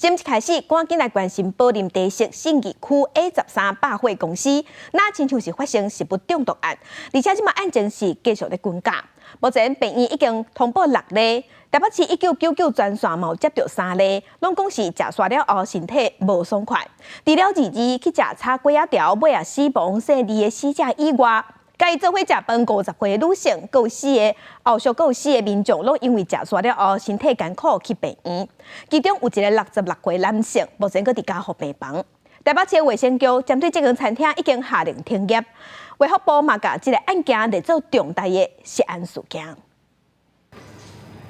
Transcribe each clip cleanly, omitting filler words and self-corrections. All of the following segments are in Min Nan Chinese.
新聞開始，趕緊來關心柏林茶色信義區 A 十三百貨公司，若親像是發生食物中毒案，而且這馬案情是繼續咧滾價。目前病院已經通報六例，台北市1999專線嘛有接著三例，攏講是食煞了後身體無爽快。除了二二去食炒粿仔條，尾仔死亡姓李的死者以外，共伊做伙食飯50歲女性，閣有四个，後續閣有四个民眾，攏因為食煞了後身體艱苦去病院，其中有一个66歲男性，目前閣佇加護病房。台北市衛生局針對這間餐廳已經下令停業，衛福部嘛共這个案件列做重大的食安事件。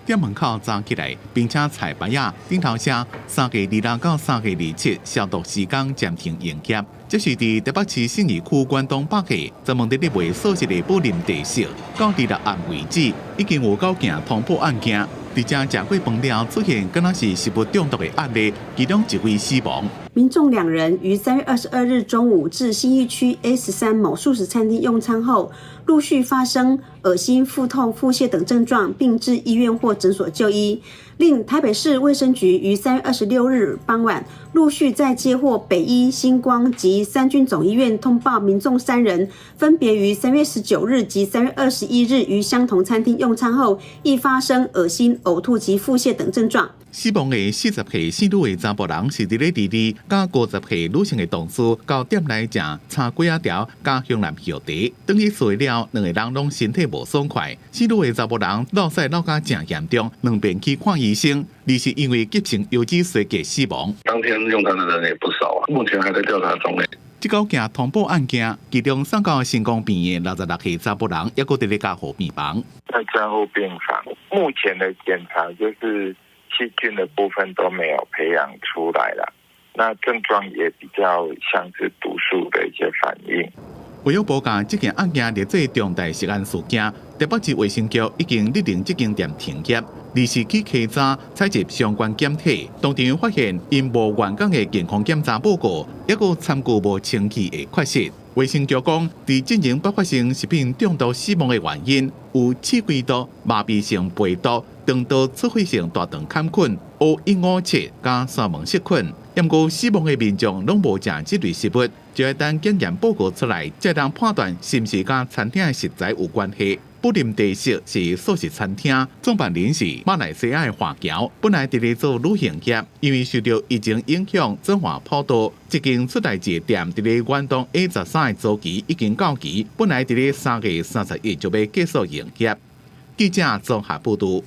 店門口閘起來，並且菜牌仔頂頭寫3月26到3月27消毒時間暫停營業。這是佇台北市信義區關東百貨專門佇咧賣素食的寶林茶色，到26暗為止，已經有九件通報案件。佇遮食過飯了出現，敢若是食物中毒的案例，其中一位死亡。民眾兩人於3月22日中午至信義區 A 十三某速食餐廳用餐後，陸續發生噁心、腹痛、腹瀉等症狀，並至醫院或診所就醫。另台北市衛生局於3月26日傍晚，陸續再接獲北醫、新光及三軍總醫院通報，民眾三人分別於3月19日及3月21日於相同餐廳用餐後，亦發生噁心、嘔吐及腹瀉等症狀。死亡的40歲姓女的查埔人是佇咧22佮50歲女性的同事到店內食炒粿仔條佮香蘭葉茶，轉去厝了，兩個人攏身體無爽快。姓女的查埔人落屎落甲誠嚴重，兩邊去看醫生，而是因為急性腰子衰竭死亡。當天用餐的人也不少啊，目前還在調查中。這九件通報案件，其中送到新光病院66歲查埔人，猶閣佇咧加護病房。在加護病房，目前的檢查就是細菌的部分都沒有培養出來了，那症狀也比較像是毒素的一些反應。衛福部共這件案件列做重大食安事件，台北市衛生局已經勒令這間店停業，二是去稽查採集相關檢體，當場發現𪜶無完工的健康檢查報告，猶閣餐具無清氣的缺失。衛生局講，佇進前捌發生食品中毒死亡的原因，有刺蝟毒、麻痹性貝毒、腸道出血性大腸桿菌、O157佮沙門氏菌。毋過死亡的民眾攏無食這類食物，就愛等檢驗報告出來，才通判斷是毋是佮餐廳的食材有關係。寶林茶色是素食餐廳，創辦人是馬來西亞的華僑，本來佇咧做旅行業，因為受著疫情影響，轉換跑道。這間出代誌的店佇咧遠東 A 十三的租期已經到期，本來佇咧3月31就欲結束營業。記者綜合報導。